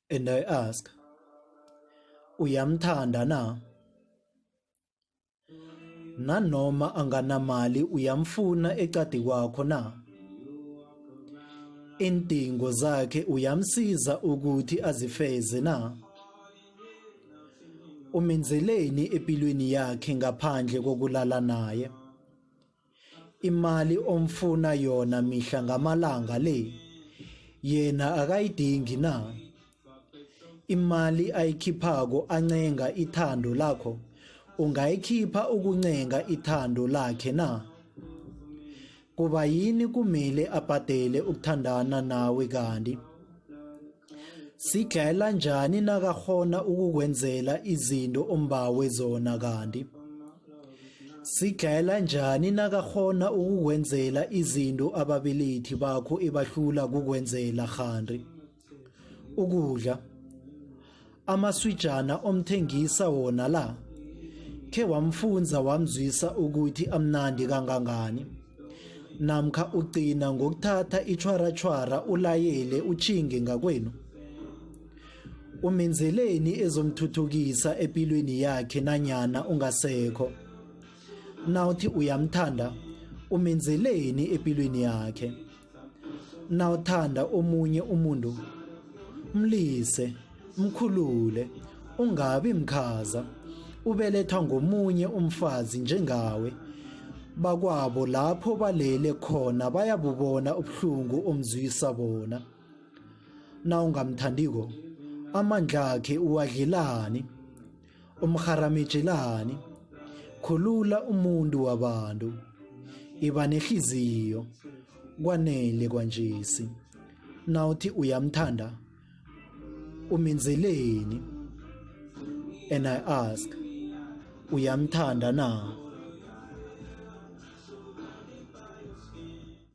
And I ask, uyamthanda na? Nanoma anganamali uyamfuna ecadi kwakho na? Iindingo zakhe uyamsiza ukuthi azifeze na? Umenzeleni empilweni yakhe ngaphandle kokulala naye? Imali omfuna yona mihla ngamalanga le yena akayidingi na? Imali ayikhiphako ancenga ithando lakho ungayikhipha ukuncenga ithando lakhe na? Kuba yini kumele abhadele ukuthandana nawe kanti? Sidlela njani nakakghona ukukwenzela izinto ombawe zona kanti? Sidlela njani nakakghona ukukwenzela izinto ababelethi bakho ebahlula kukwenzela kghani? Ukudla amaswijana omthengisa wona la khe wamfunza wamzwisa ukuthi amnandi kangangani namkha ugcina ngokuthatha itjhwaratjhwara ulayele utjhinge ngakwenu umenzeleni ezomthuthukisa empilweni yakhe nanyana ungasekho nawuthi uyamthanda umenzeleni empilweni yakhe nawuthanda omunye umuntu mlise mkhulule ungabi mkhaza ubelethwa ngomunye umfazi njengawe bakwabo lapho balele khona bayabubona ubuhlungu omzwisa bona nawungamthandiko amandla akhe uwadlelani umrharamejelani khulula umuntu wabantu iba nehliziyo kwanele kwanjesi nawuthi uyamthanda umenzeleni and I ask uyamthanda na?